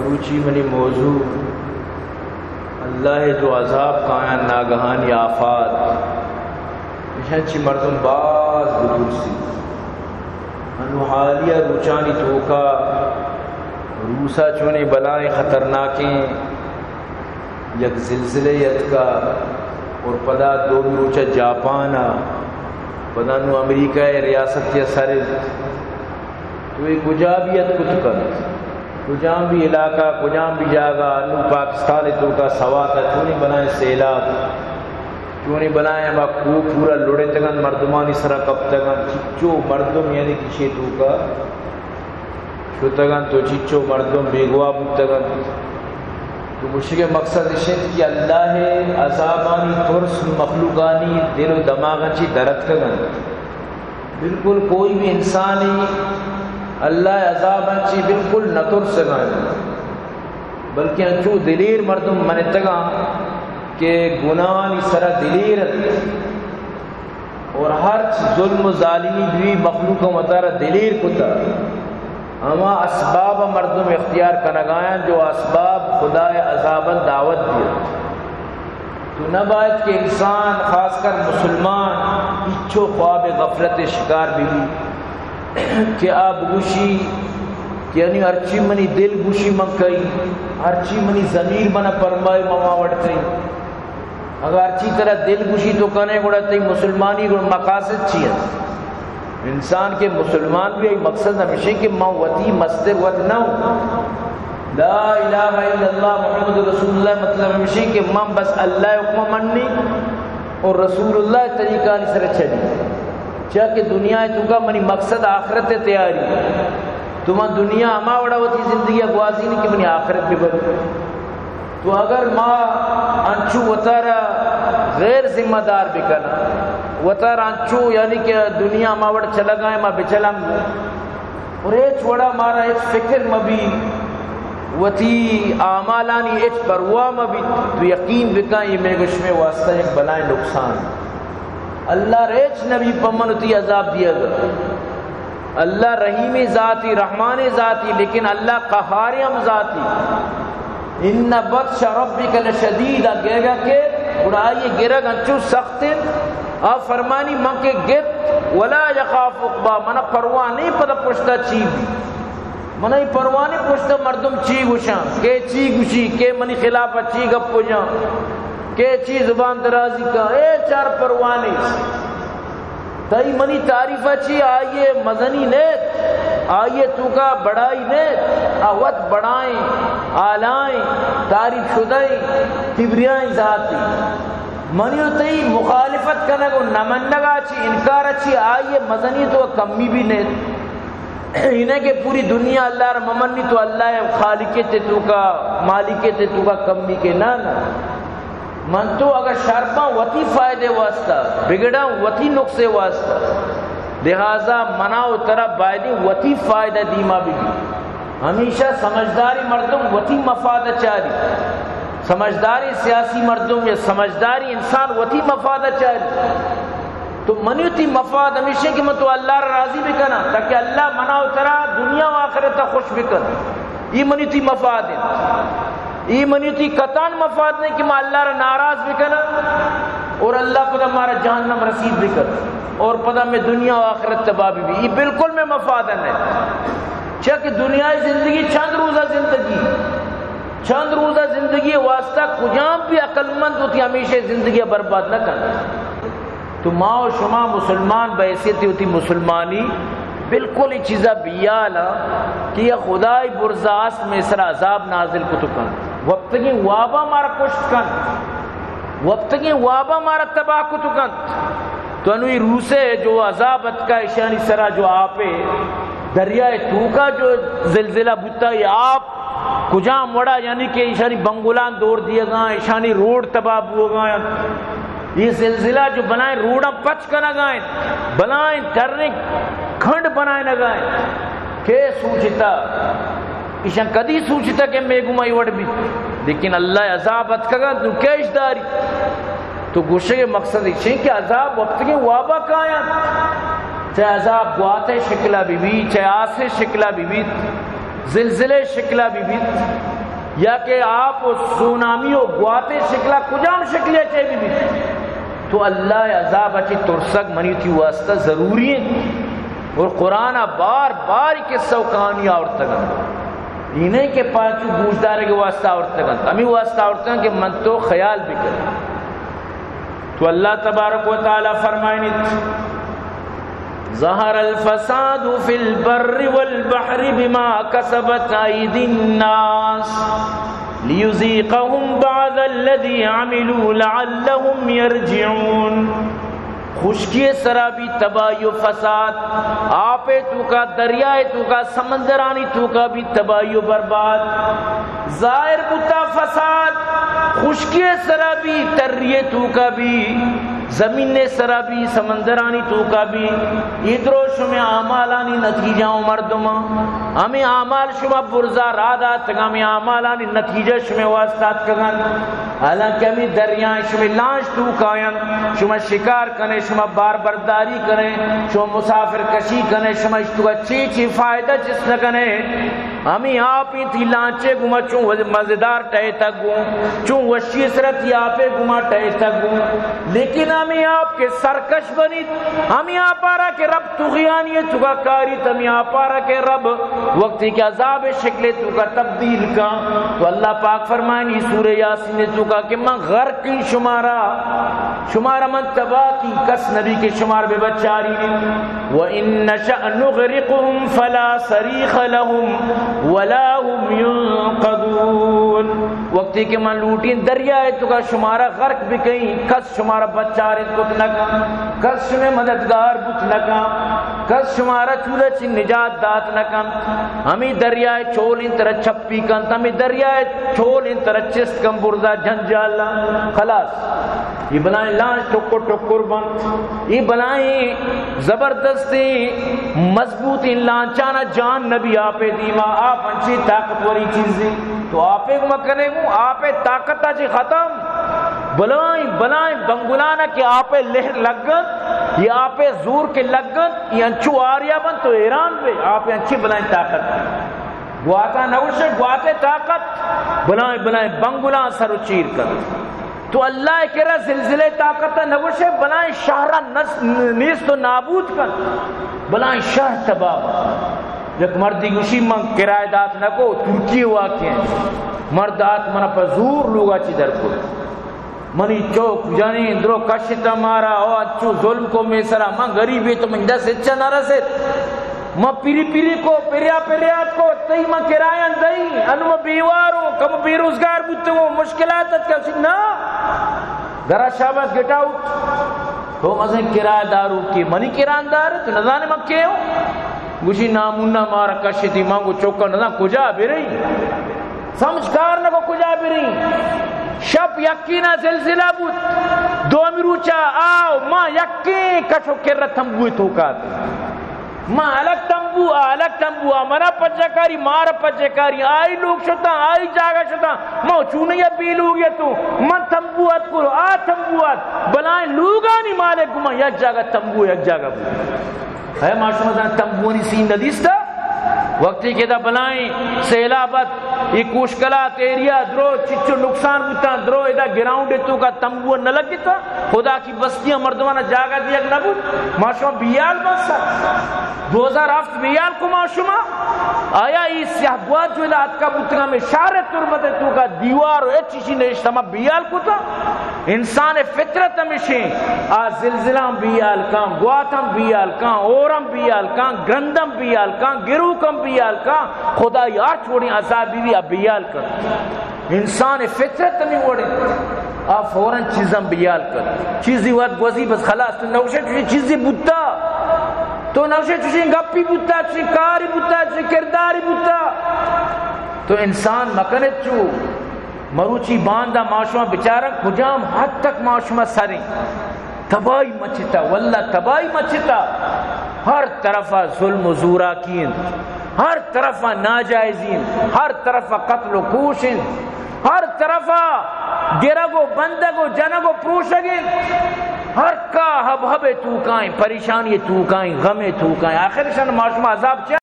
مروچی منی موضوع اللہ ءِ جو عذاب کایاں، ناگہانی آفات، ایشاں چہ مردم باز بترسی۔ انو حالیہ روچانی توکا روسا چونیں بلائیں خطرناکیں یک زلزلے اتکا اور پدا دومی روچا جاپان ءَ، پدا نو امریکہ ءِ ریاست ءَ سر انت۔ تو اے کجا بھی اتکت کنت، کجام بھی علاقہ، کجام بھی جاگہ، انو پاکستان ءِ توکا سوات ءَ چونیں بلائیں سیلاب، چونیں بلائیں ہما کوہ پورا لڑتگ انت، مردمانی سرا کپتگ انت، چچو مردم یعنی کہ ایشی توکا شتگ انت و چچو مردم بیگواہ بوتگ انت۔ تو گوشگ ءِ مقصد اش انت کہ اللہ ءِ عذابانی ترس مخلوقانی دل و دماغاں چہ در اتکگ انت۔ بالکل کوئی بھی انسانی اللہ ءِ عذاباں چہ بالکل نہ ترسگا انت، بلکہ انچو دلیر مردم منتگاں کہ گناہانی سرا دلیر انت۔ اور ہرچ ظلم و ظالمی بھی مخلوق وتارا دلیر کتا، ہما اسباب مردم اختیار کنگایاں جو اسباب خدا ءِ عذاباں دعوت دیت۔ تو نہ باید کہ انسان، خاص کر مسلمان، ہچو خواب غفلت شکار بھی کہ آ بگوشی کہ یعنی ہرچی منی دل گوشی من کئی، ہرچی منی ضمیر منا پرمائے من ہما وڑ کئی۔ اگاں ہرچی ترا دل گوشی تو کنے، گڑا تئی مسلمانی گڑا مقاصد چی انت؟ انسان کہ مسلمان بھی، آئی مقصد ہمیشی کہ من وتی مستر وت نہ ہوں۔ لا الہ الا اللہ محمد رسول اللہ مطلب ہمیشی کہ من بس اللہ ءِ حکم منی اور رسول اللہ ءِ طریقہ آنی سر چلی۔ چیا کہ دنیا ءِ توکا منی مقصد آخرت ءِ تیاری۔ تو من دنیا ہما وڑا وتی زندگی ءَ گوازینی کہ منی آخرت بہ بری۔ تو اگر ما انچو وتارا غیر ذمہ دار بکناں، وتارا انچو یعنی کہ دنیا ما وڑ چلگائیں، ما بچلم گوں، اور ہچ وڑا مارا ہچ فکر مبی، وتی اعمالانی ہچ پرواہ مبی، تو یقین بکن اے مئے گشمے واسطہ یک بلائیں نقصان۔ اللہ ریچ نبی پمن وتی عذاب دیگا۔ اللہ رحیمیں ذاتی، رحمانیں ذاتی، لیکن اللہ قہاریں ہم ذاتی۔ ان بطش ربک لشدید، گیگا کہ گڑا آئی گرگ انچو سخت انت، آ فرمانی من کہ گت، ولا یخاف عقبا، منا پرواہ نہیں پدا پشتا چی بی، منا ای پرواہ نہیں پشتا مردم چی گوشاں، کہ چی گوشی، کہ منی خلاف چی گپ جاں، کہ چی زبان درازی کا، اے چار پرواہ نہیں۔ تئی منی تعریف ءَ چی آئی ءِ مزنی نیت، آئی ءِ توکا بڑائی نیت، آ وت بڑائیں، آلائیں، تعریف شدئیں، کبریائیں ذاتے۔ منی و تئی مخالفت کنگ و نہ منگ ءَ چی، انکار ءَ چی آئی ءِ مزنی تو کمی بھی نیت۔ انہیں کہ پوری دنیا اللہ را ممنی تو اللہ ءِ خالقیت ءِ توکا، مالکیت ءِ توکا کمی کے، نہ، نہ۔ من تو اگر شرپاں وتی فائدے واسطہ، بگڑاں وتی نقصے واسطہ، لہذا منا و ترا بایدیں وتی فائدہ دیما بگی۔ ہمیشہ سمجھداریں مردم وتی مفاد چاری، سمجھداریں سیاسی مردم یا سمجھداریں انسان وتی مفاد چاری۔ تو منی وتی مفاد ہمیشہ کہ من تو اللہ را راضی بکناں، تاکہ اللہ منا و ترا دنیا و آخرت خوش بکن۔ ای منی وتی مفاد انت۔ ای منی وتی کتان مفاد نہیں کہ من اللہ را ناراض بکناں اور اللہ پدا مارا جہنم رسید بکن اور پدا میں دنیا و آخرت تباہ بی۔ ای بالکل میں مفاد نہیں۔ چیا کہ دنیا زندگی چند روزہ زندگی، چند روزہ زندگی واسطہ کجام بھی عقل مند وتی ہمیشہ زندگی برباد نہ کن۔ تو ما و شما مسلمان بحیثیت وتی مسلمانی بالکل ای چیزا بیال ہاں کہ یا خدای برزا است میں سر عذاب نازل کتو کنت، وپتگیں وابا مارا کشت کنت، وپتگیں وابا مارا تباہ کتو کنت۔ تو انوی روسے جو عذاب اتکا، ایشانی سرا جو آپے، دریائے توکا جو زلزلہ بوتا، یہ آپ کجام وڑا، یعنی کہ ایشانی بنگلان دور دیگا، ایشانی روڈ تباہ بوگا۔ یہ زلزلہ جو بلائیں روڈاں پچ کنگا انت، بلائیں ٹریں کھنڈ بنائینگا انت۔ کے سوچتا؟ ایشاں کدی سوچتا کہ میگو مائی وڑ بیت؟ لیکن اللہ عذاب اتکگا، نو کیش داری۔ تو گوشگ مقصد ایشیں کہ عذاب وپتگیں وابا کایاں، چاہے عذاب گواتے شکلا بی بی، چاہے آسے شکلا بی بی۔ زلزلے شکلا بہ بیت، یا کہ آپ و سونامی و گواتے شکلا، کجام شکلے چے بہ بیت، تو اللہ عذاب چی ترسگ منی تئی واسطہ ضروری انت۔ اور قرآن بار بار قصہ و کہانی آورتگ انت، ای نہیں کہ پانچو گوشدارے کے واسطہ آورتگ انت، ہمیں واسطہ آورتگ انت کہ من تو خیال بکن۔ تو اللہ تبارک و تعالی فرمائنیت، ظهر الفساد في البر والبحر بما كسبت أيدي الناس ليذيقهم بعض الذي عملوا لعلهم يرجعون۔ خشکی سرا بی تباہی و فساد، آپ توکا، دریائے توکا، سمندرانی توکا بی تباہی و برباد۔ ظاہر بوتا فساد، خشکی سرا بی، تری توکا بی، زمین سرا بی، سمندرانی توکا بی۔ ای درو شمے اعمالانی نتیجہ و مردماں۔ ہمیں اعمال شما برزا را داتگ، ہمیں اعمالانی نتیجہ شمے واسطہ اتکگ انت۔ حالانکہ ہمیں دریائیں شمے لانچ توکا انت، شما شکار کنے، شما بار برداری کنے، شما مسافر کشی کنے، شما اشتوکا چی چی فائدہ چست نہ کنے۔ ہمیں آپ تئی لانچے گوما چون وز-، مزیدار ٹہیتگ گوں، چون وشی سرا تئی آپے گوما ٹہیتگ گوں۔ لیکن ہمیں آپ کے سرکش بنیت، ہمیں آپارا کہ رب طغیانی توکا کاریت، ہمیں آپارا کہ رب وقتی کہ عذاب شکل توکا تبدیل کن۔ تو اللہ پاک فرمائنی سورہ یاسین توکا کہ من غرق شمارا، شمارا من تباہ کی، کس نبی کہ شمار بہ بچاری۔ وَإِن نَّشَأْ نُغْرِقْهُمْ فَلَا صَرِيخَ لَهُمْ وَلَا هُمْ يُنقَذُونَ۔ وقتی کہ من لوٹیں دریائے توکا شمارا غرق بکئیں، کس شمارا بچارت کت نکن، کس شمے مددگار بوت نکن، کس شمارا چولا چی نجات دات نکن۔ ہمیں دریائے چول انت ترا چپی کنت، ہمیں دریائے چول انت ترا چست کن برزا جنجالا۔ خلاص۔ یہ بلائیں لانچ ٹکر ٹکر بنت۔ یہ بلائیں زبردستیں مضبوطیں لانچانا جان نبی آپے دیما، آپ انچی طاقتوری چیزیں۔ تو آپے گوما کنے گوں، آپے طاقتا چی ختم۔ بلائیں، بلائیں بنگلانا کہ آپے لہر لگنت، یہ آپے زور کے لگنت، یہ انچو آریا بنت تو حیران بے، آپے انچی بلائیں طاقت۔ گواتا نگوشے، گواتے طاقت، بلائیں، بلائیں بنگلاں سر و چیر کنت۔ تو اللہ کرا زلزلے طاقت نگوشے، بلائیں شہرا نس-، نیست و نابود کنت، بلائیں شہر تباہ بنت۔ یک مردی گوشی، من کرایہ دات نکو، ترکی واقعہ انت۔ مرد آت منا پہ زور لوگا چی در کت۔ منی چوک جنین درو کشت مارا، او انچو ظلم کو مے سرا، من غریبے تو من دست ہچ نہ رسیت۔ من پیری پیری کو، پریا پریا کو، تئی من کرایہ دئی، انو من بیواروں، کم بے روزگار بوتگوں، مشکلات ات کسی نہ۔ گرا شاباس گیٹ آؤٹ۔ تو مزن کرایہ دارو کی منی کرایہ دار، تو نزانے من کے ہوں؟ گوشی نامونا مارا کشتی، من گو چوکا نزان کجا برئی۔ سمجھ کار نہ کو کجا بریں۔ شپ یقینا زلزلہ بوت۔ دومی روچا آو ما یقین کچو کر تمبوی توکا۔ ما الگ تمبو، آ الگ تمبو، آ منا پجا کاری، مارا پجا کاری، آئی لوگ شتا، آئی جاگہ شتا۔ ما چونیا بے لوگ تو، من تمبو ات کو، آ تمبو ات۔ بلائیں لوگانی مالک گما یک جاگہ تمبو، یک جاگہ بو۔ اے ما شما زان تمبوانی سین ندیستا؟ وقتی کہ دا بلائیں سیلاب ات، یہ کوشکلات ایریا درو چچو نقصان بوتاں، درو ادا گراؤنڈ توکا تمبو نہ لگتا، خدا کی بستیاں مردمانا جاگہ دیگ نہ بوت، ما شما بیال بس۔ دو ہزار ہفت بیال کو ما شما۔ آیا ای سیاہ گوات جو ادا اتکا بوتگا میں شہر تربت توکا دیوار و اچ چیزی نشتا ما بیال کتا؟ انسان فطرت ہمیشیں، آ زلزلہ ہم بیال کن، گوات ہم بیال کن، اور ہم بیال کن، گرند ہم بیال کن، گروک ہم بیال کن، خدای ہر چوڑیں عذابی بھی آ بیال کن۔ انسان فطرت ہمیں وڑیں، آ فوراً چیزاں بیال کن۔ چیزی وقت گوزی بس خلاص، تو نوشے چوشی چیزی بوتا، تو نوشے چوشی گپی بوتا، چوشی کاری بوتا، چوشی کرداری بوتا۔ تو انسان مکنت چو۔ مروچی باندا ما شما بچارن کجام حد تک ما شما سریں۔ تباہی مچتا، واللہ تباہی مچتا۔ ہر طرفا ظلم و زوراکی انت، ہر طرفا ناجائزی انت، ہر طرفا قتل و کوش انت، ہر طرفا گرگ و بندگ و جنگ و پروشگ انت۔ ہر کا ہب ہب توکائیں، پریشانی توکائیں، غم توکائیں۔ آخر شن ما شما عذاب چیا